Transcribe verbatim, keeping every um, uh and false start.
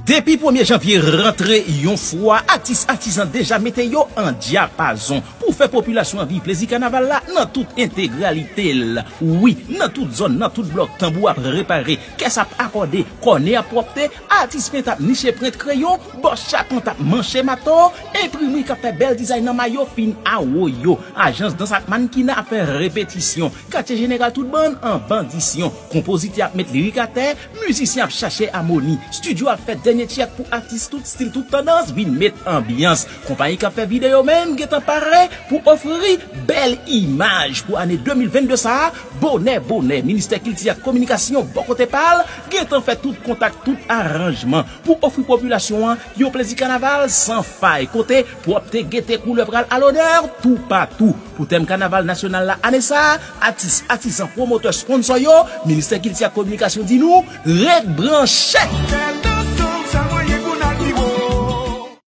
Depi premye janvye rantre yon fwa, atis atizan deja mete yo an dyapazon pou fè popilasyon an viv plezi kanaval la nan tout entegralite l. Wi, nan tout zòn, nan tout blòk, tanbou ap repare, kès ap akòde, kòne ap pwòpte, atis pent ap niche prent kreyon, bòs chapant ap manche mato, enprimri k ap fè bèl dizay nan mayo fin awoyo, ajans dans ak mannkina ap fè repetisyon, katye jeneral tout bann an bandisyon, konpozitè ap met lirik atè, mizisyen ap chache amoni, estidyo ap fè dènye tchèk pou atis tout stil, tout tandans vin met anbyans. Konpayi k ap fè videyo menm gentan pare pou ofri bèl imaj pou ane de mil vennde sa a. Bonè, bonè, Ministè Kilti ak Kominikasyon bò kote pa l gentan fè tout kontak, tout aranjman pou ofri popilasyon an yon plezi kanaval san fay, kote pwòpte, gete, koulè pral alonè toupatou. Pou tèm kanaval nasyonal la ane sa a, atis, atizan, pwomotè, sponsò yo, Ministè Kilti ak Kominikasyon di nou, ret branche!